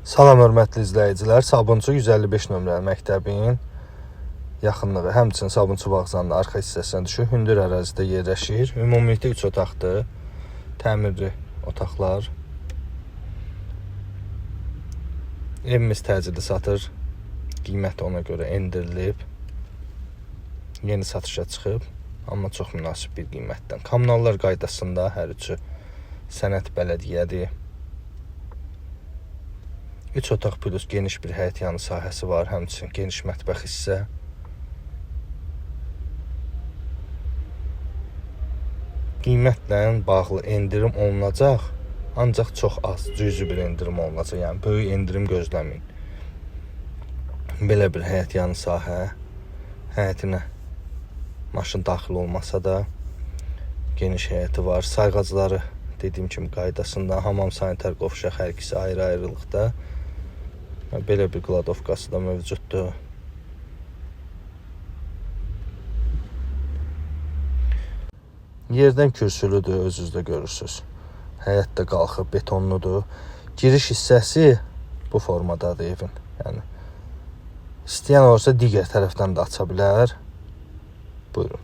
Salam hörmətli izləyicilər. Sabunçu 155 nömrəli məktəbin yaxınlığı, həmçinin Sabunçu vağzalının arxa hissəsinə düşür. Hündür ərazidə yerləşir. Ümumilikdə 3 otaqdır. Təmirli otaqlar. Evimiz təcili satır. Qiyməti ona görə endirilib. Yeni satışa çıxıb, amma çox münasib bir qiymətdən. Kommunallar qaydasında hər üçü sənəd bələdiyyədir. 3 otaq plus geniş bir həyət yanı sahəsi var, həmçinin geniş mətbəx hissə. Qiymətlə bağlı endirim olunacaq, ancaq çox az, cüzi bir endirim olunacaq. Yəni böyük endirim gözləməyin. Belə bir həyət yanı sahə, həyətinə maşın daxil olmasa da geniş həyəti var. Sayğacları dediyim kimi qaydasında, hamam sanitar qovşaq hər ikisi ayrı-ayrılıqda. Belə bir qladovkası da mövcuddur. Yerdən kürsülüdür, özünüz də görürsüz. Həyət də qalxıb betonludur. Giriş hissəsi bu formadadır evin. Yəni istəyən olursa digər tərəfdən də aça bilər. Buyurun.